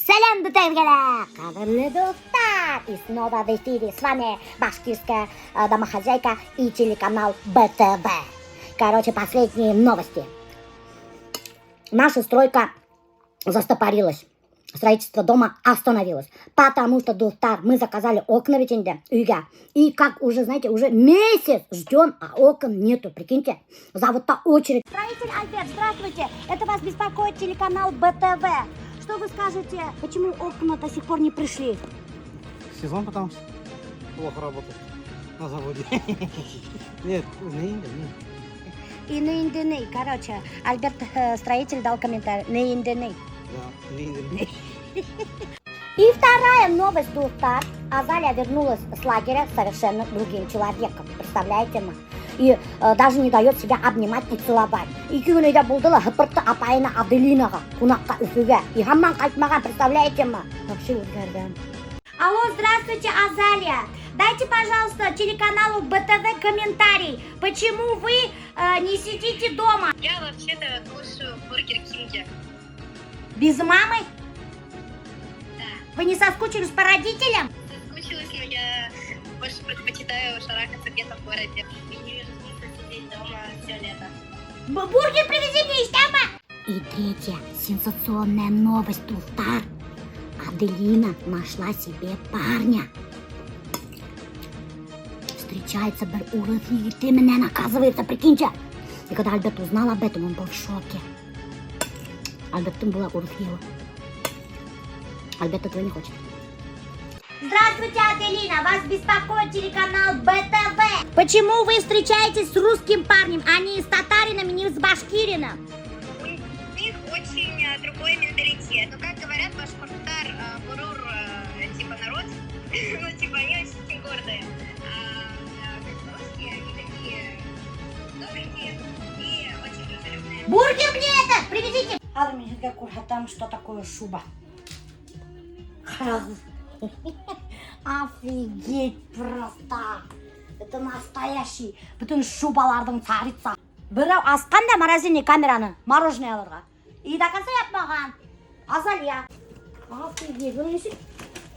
Сәләм бөтәгеҙгә лә, ҡәҙерле дуҫтар! И снова в эфире с вами башкирская домохозяйка и телеканал БТВ. Короче, последние новости. Наша стройка застопорилась. Строительство дома остановилось. Потому что, дуҫтар, мы заказали окна ведь инде, өйгә. И как уже, знаете, уже месяц ждем, а окон нету, прикиньте. Заводта очередь. Строитель Альберт, здравствуйте. Это вас беспокоит телеканал БТВ. Что вы скажете, почему окна до сих пор не пришли? Сезон, потому что плохо работает на заводе. Нет, не, не. И не. Короче, Альберт, строитель, дал комментарий. Не инде не. Да, не, не. И вторая новость, дуҫтар. Азалия вернулась с лагеря совершенно другим человеком. Представляете мы? И даже не дает себя обнимать и целовать. Ике көн өйҙә булды ла, һыпыртты апайына Аделинаға, ҡунаҡҡа Өфөгә. И һаман ҡайтмаған, представляете мы? Вообще үҙгәргән. Алло, здравствуйте, Азалия. Дайте, пожалуйста, телеканалу БТВ комментарий. Почему вы не сидите дома? Я вообще-то кушаю в Бургер Кинге. Без мамы? Да. Вы не соскучились по родителям? Соскучилась, но я больше предпочитаю шарахаться где-то в городе. И не вижу смысла сидеть дома все лето. Бургер привези мне из дома! И третья сенсационная новость, дуҫтар. Аделина нашла себе парня. Встречается бер урыҫ егете менән, оказывается, прикиньте. И когда Альберт узнал об этом, он был в шоке. Альберттың была урыҫ кейәүе. Альберт этого не хочет. Здравствуйте, Аделина! Вас беспокоит телеканал БТВ. Почему вы встречаетесь с русским парнем, а не с татарином и не с башкирином? У них очень другой менталитет. Ну, как говорят, башҡорттар, ғорур, типа народ, ну, типа, они очень гордые. А как бы русские, они такие добренькие и очень дружелюбные. Бургер мне этот привезите! Хәҙер мин һеҙгә күрһәтәм, что такое шуба. Ҡарағыҙ. Офигеть просто! Это настоящий. Бөтөн шубаларҙың царица. Берәү асҡан да морозильный камераны мороженое алырға. И до конца япмаған. Азалия. Офигеть. Быны нисек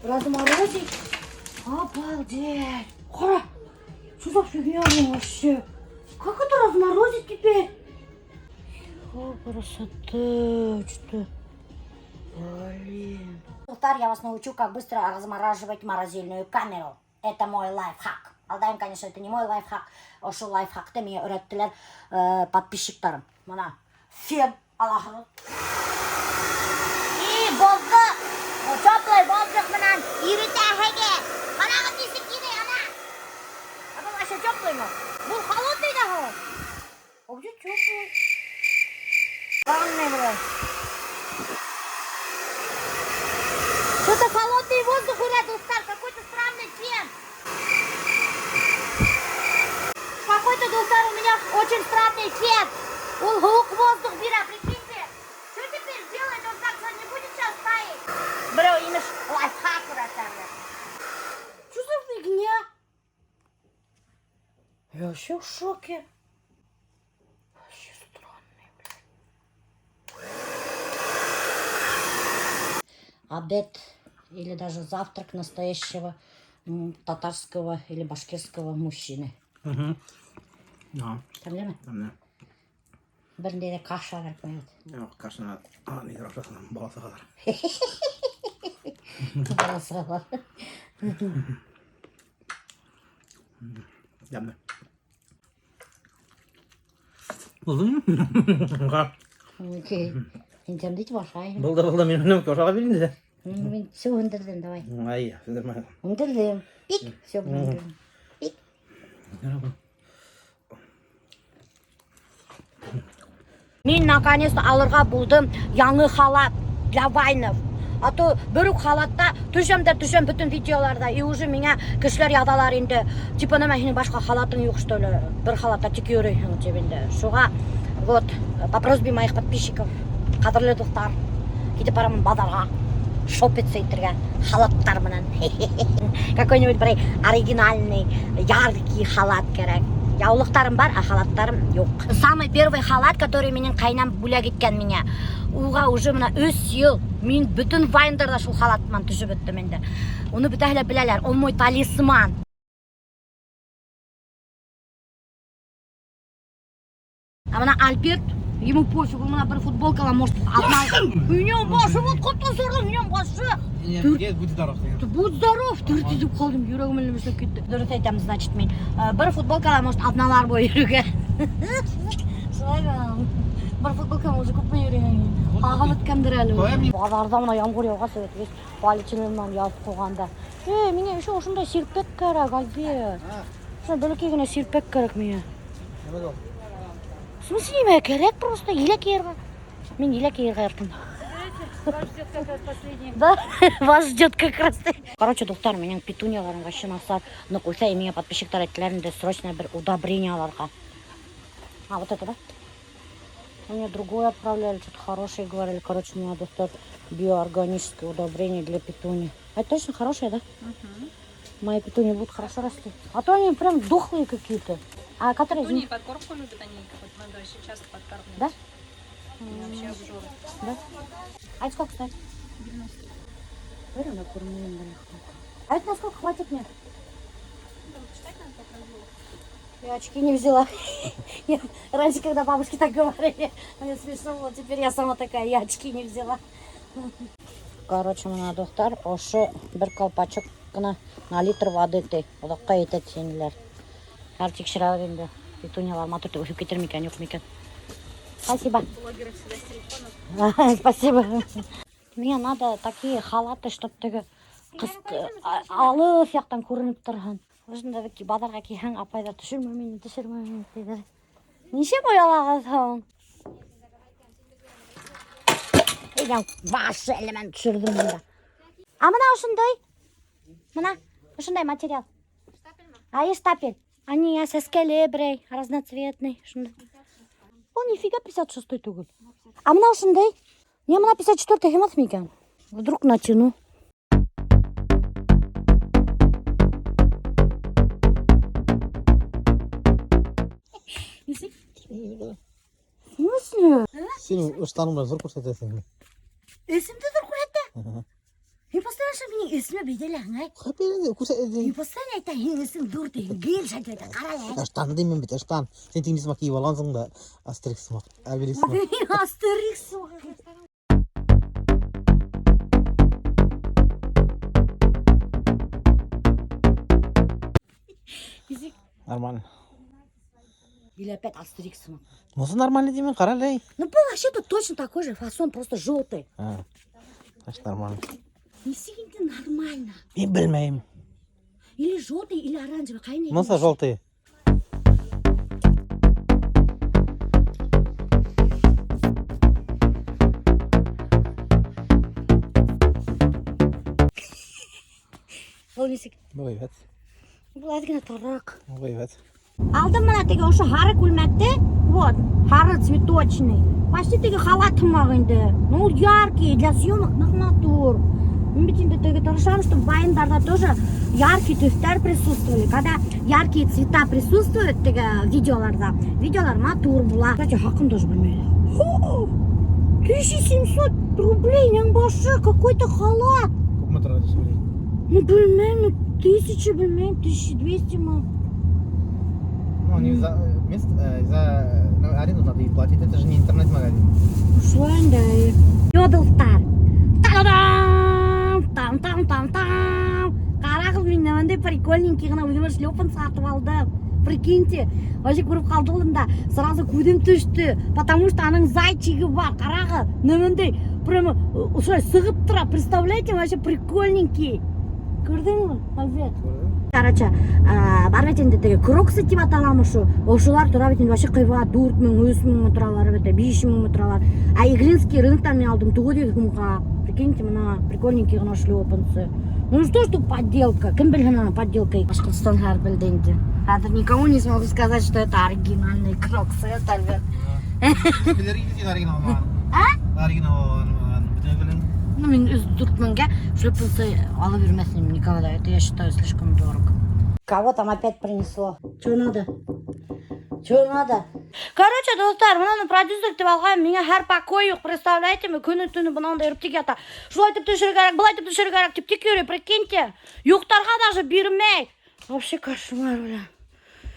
разморозить? Обалдеть. Ҡара. Что за фигня вообще? Как это разморозить теперь? О, красота, что? Блин. Дуҫтар, я вас научу, как быстро размораживать морозильную камеру. Это мой лайфхак. Алдайым, конечно, это не мой лайфхак. Ошо лайфхакты миңә өйрәттеләр подписчиктарым. Мына фен алаһығыҙ. И боҙҙо теплый воздух менән иретәһегеҙ. Ҡарағыҙ, нисек ирей, ана. А был вообще теплый мы? Был холодный да һуң? А где теплый? Странный был. Что-то холодный воздух өрә, дуҫтар, какой-то странный фен. Какой-то, дуҫтар, у меня очень странный фен. Ул һыуыҡ воздух бирә, прикиньте. Что теперь делать? Он так не будет сейчас стоять. Берәү, имеш, лайфхак өйрәтәләр. Что за фигня? Я вообще в шоке. Вообще странный, блядь. Обед или даже завтрак настоящего татарского или башкирского мужчины. Угу. Да. Тәмлеме? Тәмле. Берендә дә каша кәрәкмәй. Юҡ, кашаны ниҙәр ашаһын, бала сағалар. Бала сағалар. Тәмле. Булдымы? Окей. Һин тәмле итеп ашайһың. Булды, булды, мин уны ашарға бир инде. Мин все һүндерҙем, давай. Ай, һүндермә. Һүндерҙем. Пик, все һүндерҙем. Пик. Мин наконец-то алырға булдым яңы халат для вайнов. А то бер үк халатта төшәм дә төшәм бөтөн видеоларҙа, и уже миңә кешеләр яҙалар инде. Типа нәмә, һинең башҡа халатың юҡ, что ли? Бер халатта тик йөрөйһөң тип инде. Шуға вот по просьбе моих подписчиков, ҡәҙерле дуҫтар, китеп барамын баҙарға шопиться итергә халаттар менән. Какой-нибудь бер оригинальный, яркий халат кәрәк. Яулыҡтарым бар, а халаттарым юҡ. Самый первый халат, который минең ҡәйнәм бүләк иткән миңә. Уға уже мына 3 йыл. Мин бөтөн вайндарҙа шул халат менән төшөп бөттөм инде. Уны бөтәһе лә беләләр. Он мой талисман. А бына Альберт, ему пофиг, ул бына бер футболкала может одна. Минең башы вот ҡотосорҙо, минең башы. Нет, нет, будь здоров. Ты будь здоров, дерт итеп ҡалдым, йөрәгем әллә нишләп китте. Дөрөҫ әйтәм, значит, мин. Бер футболкала, может, аҙналар буйы йөрөргә. Шулай бер футболка уже күпме йөрөгән. Ағып бөткәндер әле. Ҡуя мин- Баҙарҙа бына ямғыр яуғас, бит, весь полиэтилен менән ябып ҡуйғанда. Эй, миңә еще ошондай сирпәк кәрәк, Альберт. Шундай бәләкәй генә сирпәк кәрәк миңә. Нимә ул? В смысле, нимә кәрәк просто еләк йыйырға. Мин еләк йыйырға яратам. Вас ждет как раз последний. Да, вас ждет как раз. Короче, дуҫтар, минең петунияларым вообще насар. Ныҡ үҫә, и миңә подписчиктар әйттеләр инде срочно бер удобрение алырға. А, вот это, да? Мне другое отправляли, что-то хорошее говорили. Короче, мне надо, дуҫтар, биоорганическое удобрение для петуни. Это точно хорошее, да? Мои петуни будут хорошо расти. А то они прям дохлые какие-то. А которые из Петунии них? подкормку любят, они их вот надо очень часто подкармливать. Да? Они вообще обжоры. Да? А это сколько стоит? 90. Бери на кормлю, А это насколько хватит мне? Там почитать надо как раз было. Я очки не взяла. Я раньше, когда бабушки так говорили, мне смешно было. Теперь я сама такая, я очки не взяла. Короче, бына дуҫтар, ошо бер колпачок ҡына на литр воды ти. Оҙаҡҡа етә тинеләр. Хәҙер тикшерәбеҙ инде. Петуниялар матур итеп үҫеп китер микән, юҡ микән. Спасибо. Блогеры всегда с телефоном. Спасибо. Мне надо такие халаты, чтоб теге алыҫ яҡтан күренеп торһон. Ошонда бер баҙарға килһәң, апайҙар төшөрмә мине, төшөрмә мине тиҙәр. Нисә оялағыҙ һуң? Әйҙә, башы әле мин төшөрҙөм бында. А бына ошондай. Бына ошондай материал. А и штапель. Они я сәскәле берәй, разноцветный. Шундай. Ул нифига 56 түгел. А бына ошондай. Не, бына 54 һыймаҫ микән? Вдруг натяну. Нисек? В смысле? Һин ыштаның менән ҙур күрһәтәһең. Эсемде ҙур күрһәтә. Һин постоянно минең эсемә бәйләнәһең, әй. Хәпер күрһәтә. Һин постоянно әйтә, һинең эсең ҙур тиһең. Гел шулай әйтә, ҡара әле. Ыштан тимен бит, ыштан. Һин тигең һымаҡ кейеп алғанһың да Астерикс һымаҡ, Обеликс һымаҡ. Астерикс һымаҡ. Нисек? Нормально. Или опять Астерикс һымаҡ. Мусы нормально тимен, ҡара әле. Ну, был вообще-то точно такой же фасон, просто желтый. А, значит, нормально. Нисек инде нормально. Мин белмәйем. Или желтый, или оранжевый. Ҡайны Мусы желтый. Был нисек? Был һәйбәт. Был әҙ генә тарыраҡ. Был һәйбәт. Алдым бына теге ошо һары күлмәкте. Вот, һары цветочный. Почти теге халат һымаҡ инде. Ну, ул яркий, для съемок ныҡ матур. Мин бит инде теге тырышам, чтобы вайндарҙа тоже яркий төҫтәр присутствовали. Когда яркие цвета присутствуют теге видеоларҙа, видеолар матур була. Кстати, хаҡын тоже белмәйем. 1700 рублей, минең башы, какой-то халат. Күпме тора тип уйлайһың? Ну, белмәйем, ну, 1000 белмәйем, 1200 мы. Ну, они за место, за ну, аренду надо и платить. Это же не интернет-магазин. Шулай инде. Йо, дуҫтар. Та-дам! Там-там-там-там. Ҡарағыҙ, мин бындай прикольненький ғына үҙемә шлепанцы һатып алдым. Прикиньте, вообще күреп ҡалдым да, сразу күҙем төштө, потому что аның зайчигы бар, ҡарағыҙ, бындай прямо ошолай сығып тора, представляете, вообще прикольненький. Күрҙеңме, Альберт? Короче, бар бит инде теге кроксы тип аталамы ошо. Ошолар тора бит инде вообще ҡыйбат, 4000, 3000 торалар бит, 5000 торалар. А Иглинский рыноктан мин алдым 900 һумға. Прикиньте, бына прикольненький ғына шлепанцы. Ну что ж тут подделка? Кем белһен аны подделка? Башҡортостан хәҙер белде инде. Хәҙер никому не смогу сказать, что это оригинальные кроксы, это Альберт. Белер оригинал А? Оригинал бөтөн Ну, мин өс 4000-гә шлепанцы алып йөрөмәҫ инем никогда. Это я считаю слишком дорого. Кого там опять принесло? Чего надо? Чего надо? Короче, дуҫтар, бынаны продюсер тип алған, миңә һәр покой юҡ, представляете ме? Көнө төнө бынанда йөрөп тик ята. Шулай итеп төшөрөр кәрәк, былай итеп төшөрөр кәрәк тип тик йөрөй, прикиньте. Йоҡларға даже бирмәй. Вообще кошмар, бля.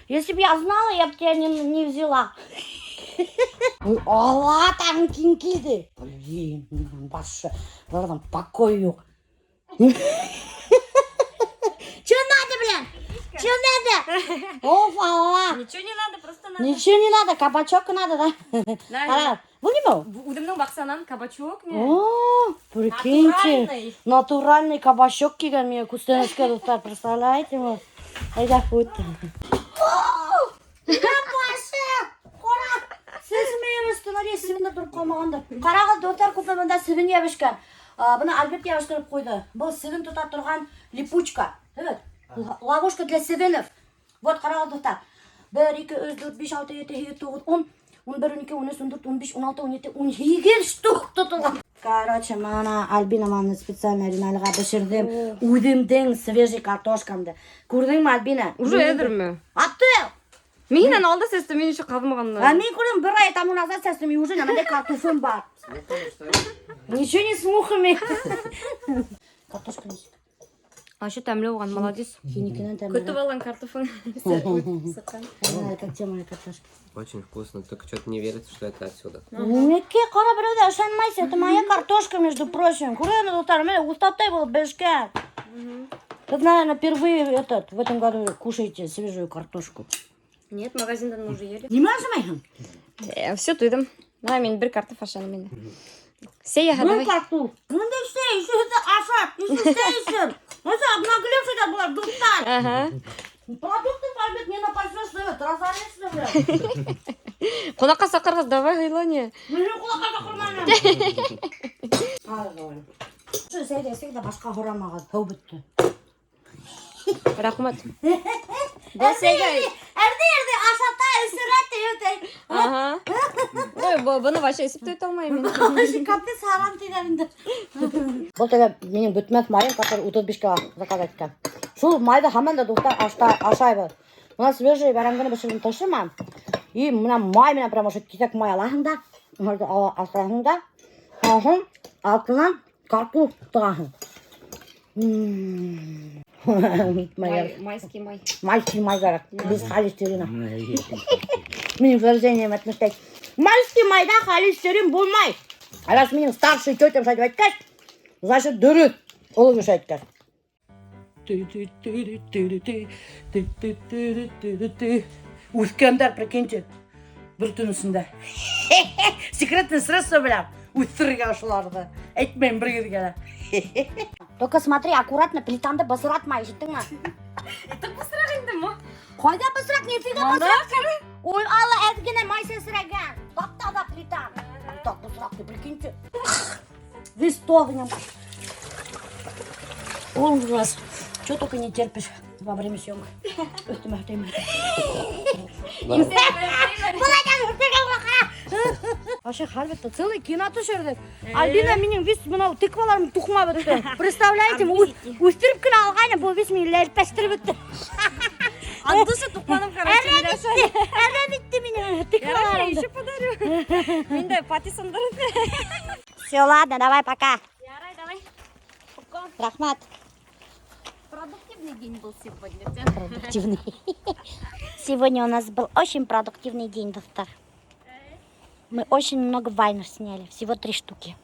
Если бы я знала, я бы тебя не взяла. Ой, Алла, тағын киң килде. Блин, башы. Быларҙан покой юҡ. Че надо, блин? Че надо? Оф, Алла. Ничего не надо, просто надо. Ничего не надо, кабачок надо, да? Ҡара, был нимә ул? Үҙемдең баҡсанан кабачок не? О, прикиньте. Натуральный. Натуральный кабачок килгән миңә күстәнәскә, дуҫтар, представляете ме? Әйҙә, үтте. Башы! Ҡара! Сәсемә йәбеште, надеюсь, себендәр тороп ҡалмағандыр. Ҡарағыҙ, дуҫтар, күпме бында себен йәбешкән. Быны Альберт йәбештереп ҡуйҙы. Был себен тота торған липучка. Эйе. Ловушка для себенов. Вот, ҡарағыҙ, дуҫтар. 1, 2, 3, 4, 5, 6, 7, 8, 9, 10, 11, 12, 13, 14, 15, 16, 17, 18 штук тотолған. Короче, мына Альбина мана специально Риналға бешерҙем. Үҙемдең свежий картошкамды. Күрҙеңме, Альбина? Уже әҙерме? Атты! Мин һинән алда сәстем, мин еще ҡаҙмағанмын. А мин күрҙем бер ай тому назад сәстем, и уже бындай картофым бар. Ничего не с мухами. Картошка нисек? Вообще тәмле булған, молодец. Һинекенән тәмле. Көтөп алған картофың. Ай, как тебе моя картошка? Очень вкусно, только что-то не верится, что это отсюда. Нимәкәй, ҡара берәү ҙә ышанмайһың, это моя картошка, между прочим. Күрәһең, дуҫтар, мин уҫлаптай булып бешкән. Вы, наверное, впервые этот, в этом году кушаете свежую картошку. Нет, магазиндан мы уже ели. Нимә ашамайһың? Все, туйҙым. На, мин бер картоф ашаным инде. Сәй Бер давай. картоф. Бындай сәй, еще это ашап, еще сәй эсер. Ошо обнаглевший былар, дуҫтар. Ага. Продукты, Альберт, не напасешься, это разоришься, бля. Ҡунаҡҡа саҡырғас, давай һыйла не. Мине ҡунаҡҡа саҡырмайым. Ошо сәйҙе эсһәк тә башҡа һорамағыҙ, һыу бөттө. Рәхмәт. Был сәйгә. Әрҙе ашата, эсерә тип. Ага. Ой, быны вообще эсеп тә үтә алмайым мин. Капец харам тиҙәр инде. Был теге минең бөтмәҫ майым, который 35-кә заказ иткән. Шул майҙы һаман да дуҫтар ашта ашайбыҙ. Бына свежий бәрәңгене бешерҙем тышыма. И бына май менән прям ошо киҫәк май алаһың да, ашайһың да, һуң артынан картоф тығаһың. Май, Майский май. майский май кәрәк, без холестерина. Минең выражением әйтмештәй. Майский майҙа холестерин булмай. А раз минең старший тетям шулай тип әйткәс, значит, дөрөҫ. Оло кеше әйткән. Үҫкәндәр, прикиньте, бер төн эсендә. Секретный средство беләм. Үҫтерергә ошоларҙы. Әйтмәйем берегеҙгә лә. Только смотри, аккуратно плитаңды бысратма, ишеттеңме? Это бысраҡ индеме? Ҡайҙа бысраҡ, нифига бысраҡ. Ой, Алла, әҙ генә май сәсрәгән. Тап-таҙа плитаң. Так бысраҡ, ты прикиньте. Весь стол в нем. Ужас. Чего только не терпишь во время съемок. Өҫтөмә һөртәйем. Былай Вообще, хәл целый кино төшөрҙөк. Альбина минең весь бынау тыкваларымды туҡмап бөттө. Представляете, үҫтереп кенә алғайным, был весь мине ләлпәштереп бөттө. От души туҡманым, короче, Миләүшә. Әрәм итте минең Ярай, тыкваларымды. еще подарю. Мин дә патиссондыр. Все, ладно, давай, пока. Ярай, давай. Рәхмәт. Продуктивный день был сегодня. Продуктивный. Сегодня у нас был очень продуктивный день, дуҫтар. Мы очень много вайнов сняли, всего три штуки.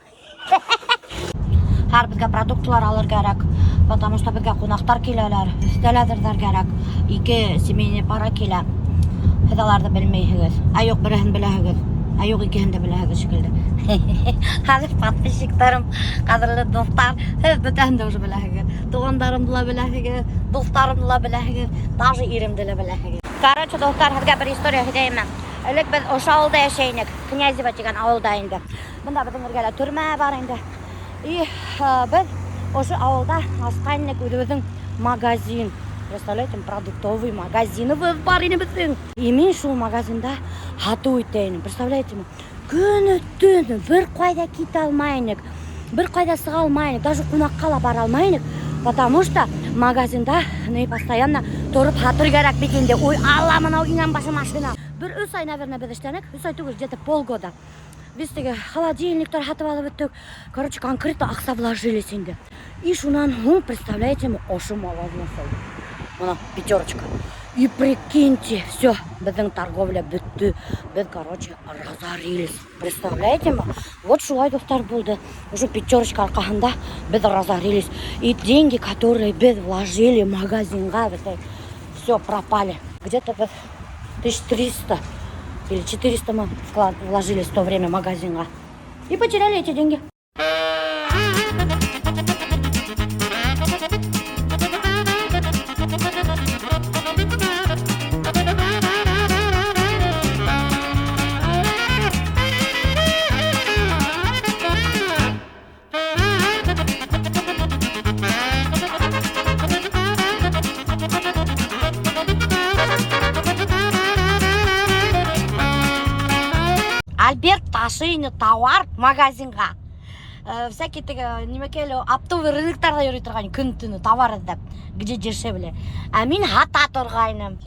Һәр беҙгә продуктлар алыр кәрәк, потому что беҙгә ҡунаҡтар киләләр, өҫтәл әҙерләр кәрәк. Ике семейный пара килә. Һеҙ уларҙы белмәйһегеҙ. Ә юҡ, береһен беләһегеҙ. Ә юҡ, икеһен дә беләһегеҙ шикелле. Хәҙер подписчиктарым, ҡәҙерле дуҫтар, һеҙ бөтәһен дә уже беләһегеҙ. Туғандарымды ла беләһегеҙ, дуҫтарымды ла беләһегеҙ, даже иремде лә беләһегеҙ. Короче, дуҫтар, һеҙгә бер история һөйләйем. Элек беҙ ошо ауылда йәшәй инек, Князево тигән ауылда инде. Бында беҙҙең эргәлә төрмә бар инде. И беҙ ошо ауылда асҡайныҡ үҙебеҙҙең магазин. Представляете, продуктовый магазиныбыҙ бар ине беҙҙең. И мин шул магазинда һатыу итә инем. Представляете, көнө төнө бер ҡайҙа китә алмай инек, бер ҡайҙа сыға алмай инек, даже ҡунаҡҡа ла бара алмай инек, потому что беҙҙең магазинда һатыу итә инек. Потому что магазинда ни постоянно тороп һатыр кәрәк бит инде. Ой, Алла, мынау иңән башы машина. Бер 3 ай, наверное, беҙ эшләнек. 3 ай түгел, где-то полгода. Беҙ теге холодильниктар һатып алып бөттөк. Короче, конкретно аҡса вложились инде. И шунан һуң, представляете, ошо магазин асылды. Мына Пятерочка. И прикиньте, все, беҙҙең торговля бөттө. Беҙ, короче, разорились. Представляете ме? Вот шулай, дуҫтар, булды. Уже Пятерочка арҡаһында беҙ разорились. И деньги, которые беҙ вложили в магазинға, все пропали. Где-то беҙ 1300 или 400 мы вложили в то время магазинға. И потеряли эти деньги. Альберт ташый ине тауар магазинға. Всякий теге нимәкәй оптовый рыноктарҙа йөрөй торған көн-төнө товар эҙләп, где дешевле. Ә мин һата торғайным.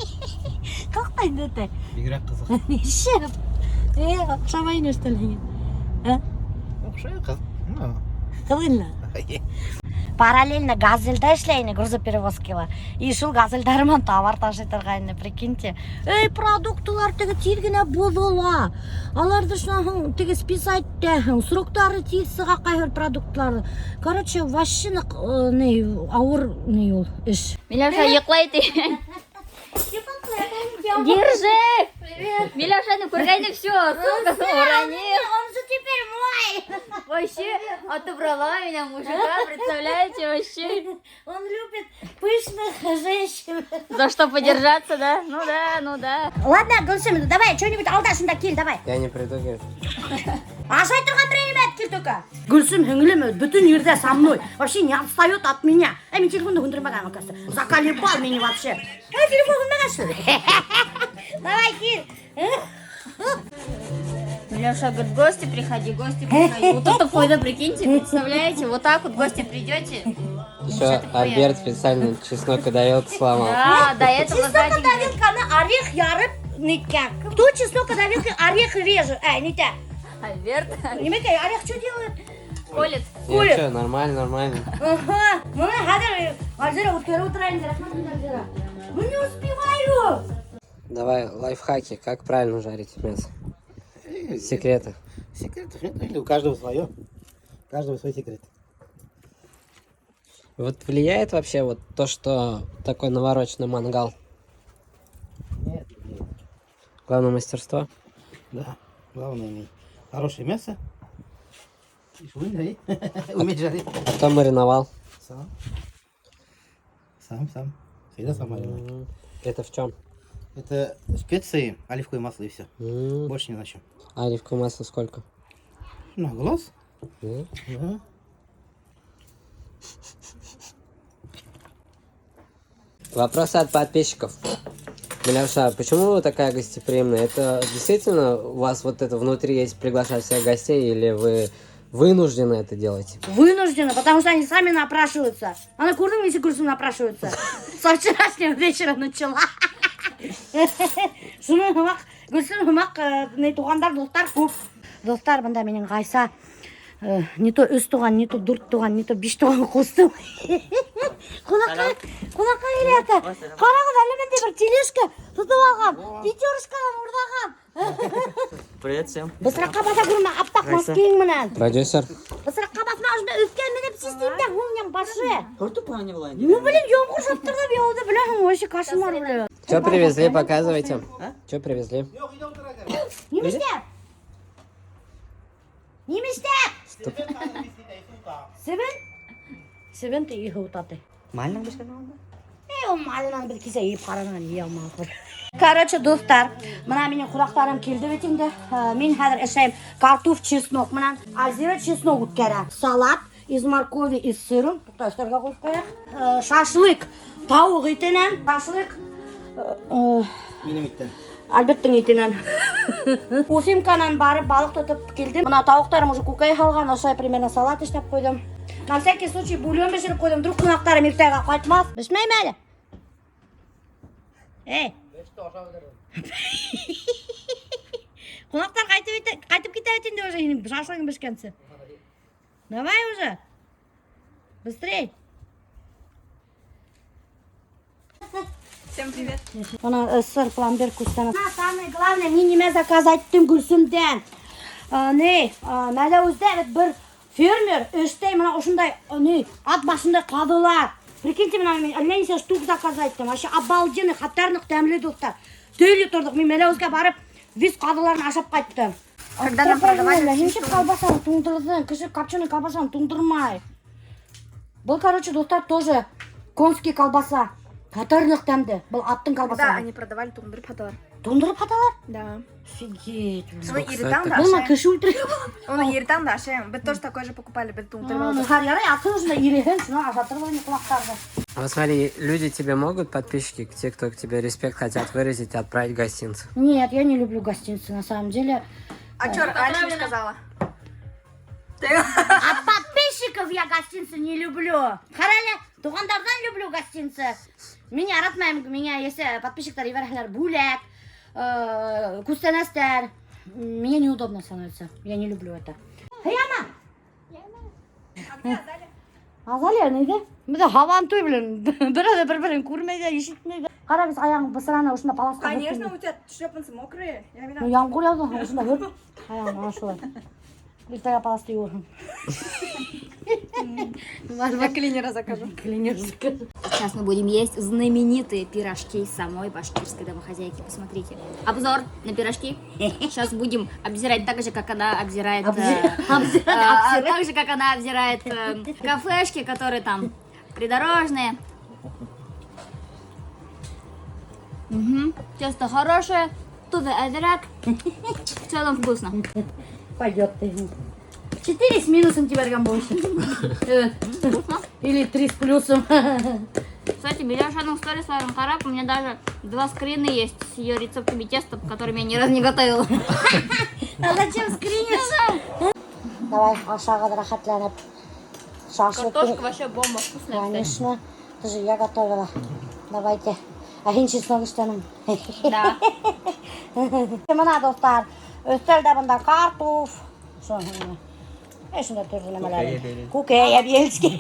Ҡыҙыҡ инде ете. Бигерәк ҡыҙыҡ. Нисек? Оҡшамай ине, что ли? Оҡшай ҡыҙ. Ну. Ҡыҙыҡ. Параллельно газельда эшләй ине, грузоперевозкала. И шул газельдар менән товар ташый торғайны, прикиньте. Эй, продуктылар теге тиҙ генә боҙола. Аларҙы шунан һуң теге списать итәһең, сроктары тиҙ сыға ҡайһы бер продуктларҙы. Короче, вообще ныҡ, ни, ауыр ни ул эш. Миләүшә йоҡлай тигән. Держи! Привет! Миләүшәне күргәйне все, сумка уронил. Он же теперь мой! Вообще отобрала меня мужика, представляете, вообще. Он любит пышных женщин. За что подержаться, да? Ну да, ну да. Ладно, Гөлсөм, давай, что-нибудь алда шунда кил, давай. Я не приду, говорит. Ашай торған берәй нәмә кил только. Гөлсөм һеңлем бөтөн ерҙә со мной. Вообще не отстает от меня. Мин телефонды һүндермәгән, оказывается. Заколебал меня вообще. Телефон һүнмәгән что ли? Давай, кил. Миләүшә говорит, гости приходи, гости приходи. Вот это фойда, прикиньте, представляете, вот так вот гости придете. Еще Альберт специально чеснокодавилку сломал. Да, до этого за день. Чеснокодавилканы орех ярып ниткән. Кто чеснокодавилкой орех режет? Эй, не те. Альберт Нимәкәй, орех что делает? колет. Нет, что, нормально, нормально. Ага. Быны хәҙер Альзира үткәреп ултыра инде. Рәхмәт инде, Альзира. Ну не успеваю. Давай лайфхаки, как правильно жарить мясо. Секреты. Секретов нет, или у каждого свое. У каждого свой секрет. Вот влияет вообще вот то, что такой навороченный мангал? Нет, нет. Главное мастерство. Да, главное иметь хорошее мясо. И шуны жарить. Уметь жарить. А кто мариновал? Сам. Сам, сам. Всегда сам мариную. Это в чем? Это специи, оливковое масло и все. Больше ни на чем. А оливковое масло сколько? На глаз. Да. Вопросы от подписчиков. Миләүшә, почему вы такая гостеприимная? Это действительно у вас вот это внутри есть приглашать всех гостей, или вы вынуждены это делать? Вынуждена, потому что они сами напрашиваются. Ана күрҙең нисек Гөлсөм напрашиваются. Со вчерашнего вечера начала. Шуның һымаҡ, Гөлсөм һымаҡ, ни туғандар, дуҫтар күп. Дуҫтар, бында минең Ғайса, не то өс туған, не то дүрт туған, не то биш туған ҡустым. Ҡунаҡҡа, ҡунаҡҡа килә. Ҡарағыҙ, әле бындай бер тележка тотоп алған, Пятерочканан урлаған. Привет всем. Бысраҡҡа баҫа күрмә, аппаҡ носкиң менән. Продюсер. Бысраҡҡа баҫма, ошонда өҫкә менеп систем дә һуңнан башы. Порту планировала? Ну, блин, ямғыр яуып торҙо, яуҙы, беләһең, вообще кошмар, блин. Что привезли, показывайте. Что привезли? Нимә эшләп? Нимә эшләп? Себен? Себен те иһе утаты. Малина бешкән алды? Эй, ул малинаны беҙ кисә йыйып ҡараның, йыя алманыҡ. Короче, дуҫтар, мына минең ҡунаҡтарым килде бит инде. Мин хәҙер эшләйем картоф чеснок менән. Альзира чеснок үткәрә. Салат из моркови и сыром. Туҡта, өҫтәлгә ҡуйып ҡуяйыҡ. Шашлык тауыҡ итенән. Шашлык Минең иттән. Альберттың итенән. Уфимканан барып балыҡ тотоп килдем. Мына тауыҡтарым уже күкәй һалған, ошолай примерно салат эшләп ҡуйҙым. На всякий случай бульон бешереп ҡуйҙым. Вдруг ҡунаҡтарым иртәгә ҡайтмаҫ. Бешмәйме әле? Эй. Ҡунаҡтар ҡайтып ҡайтып китә бит инде уже һинең шашлығың бешкәнсе. Давай уже. Быстрей. Всем привет. Бына сыр, пломбир, күстәнәс. Самое главное, мин нимә заказать иттем Гөлсөмдән. Ни, Мәләүездә бит бер фермер эшләй бына ошондай, ни, ат башындай ҡаҙылар. Прикиньте, бына мин әллә нисә штук заказать иттем. Вообще обалденный, хәтәр тәмле, дуҫтар. Төйле торҙоҡ. Мин Мәләүезгә барып, вис ҡаҙыларын ашап ҡайттым. Когда нам продавали Нисек колбасаны туңдырҙың? Кеше копченый колбасаны туңдырмай. Был, короче, дуҫтар, тоже конский колбаса. Хәтәр тәмле. Был аттың Когда колбасаһы. они продавали, туңдырып һаталар. Туңдырып һаталар? Да. Офигеть. Уны Сколько иртән дә Был ашайым. кеше үлтерә. Уны иртән дә ашайым. Беҙ тоже такой же покупали, беҙ туңдырып алдыҡ. Ярай, атын ошонда иреһен, шунан ашатырбыҙ инде ҡунаҡтарҙы. Вот смотри, люди тебе могут, подписчики, те, кто к тебе респект хотят выразить, отправить гостинцы? Нет, я не люблю гостинцы, на самом деле. А чё раньше не сказала? От подписчиков я гостинцы не люблю. Ҡара әле, туғандарҙан люблю гостинцы. Мин яратмайым, миңә если подписчиктар ебәрһәләр бүләк, күстәнәстәр. Мне неудобно становится. Я не люблю это. Һыяма? Азалия ниҙә? Беҙҙә һабантуй белән берәү ҙә бер-берен күрмәй ҙә, ишетмәй ҙә. Ҡара беҙ аяғың бысраны ошонда паласҡа Конечно, у тебя шлепанцы мокрые. Я Ну, ямғыр яуҙы, ошонда һөрт. Аяғың ана шулай. Иртәгә паласты йыуырһың. Я клинера закажу. Клинер закажу. Сейчас мы будем есть знаменитые пирожки самой башкирской домохозяйки. Посмотрите. Обзор на пирожки. Сейчас будем обзирать так же, как она обзирает... Так же, как она обзирает кафешки, которые там придорожные. Угу. Тесто хорошее, тут әҙерәк. В целом вкусно. Пойдет ты. 4 с минусом тебе больше. Или 3 с плюсом. Кстати, Миләүшәнең сторисларын ҡарап, у меня даже два скрина есть с ее рецептами теста, которыми я ни разу не готовила. А зачем скринишь? Давай, ашағыҙ рәхәтләнеп. Шашлык. Картошка вообще бомба, вкусная, кстати. Конечно. Это же я готовила. Давайте. Ә һин чеснок эшләнең. Да. Бына, дуҫтар, өҫтәлдә бында картуф. Шунда төрлө нәмәләр. Күкәй, әбйәлский.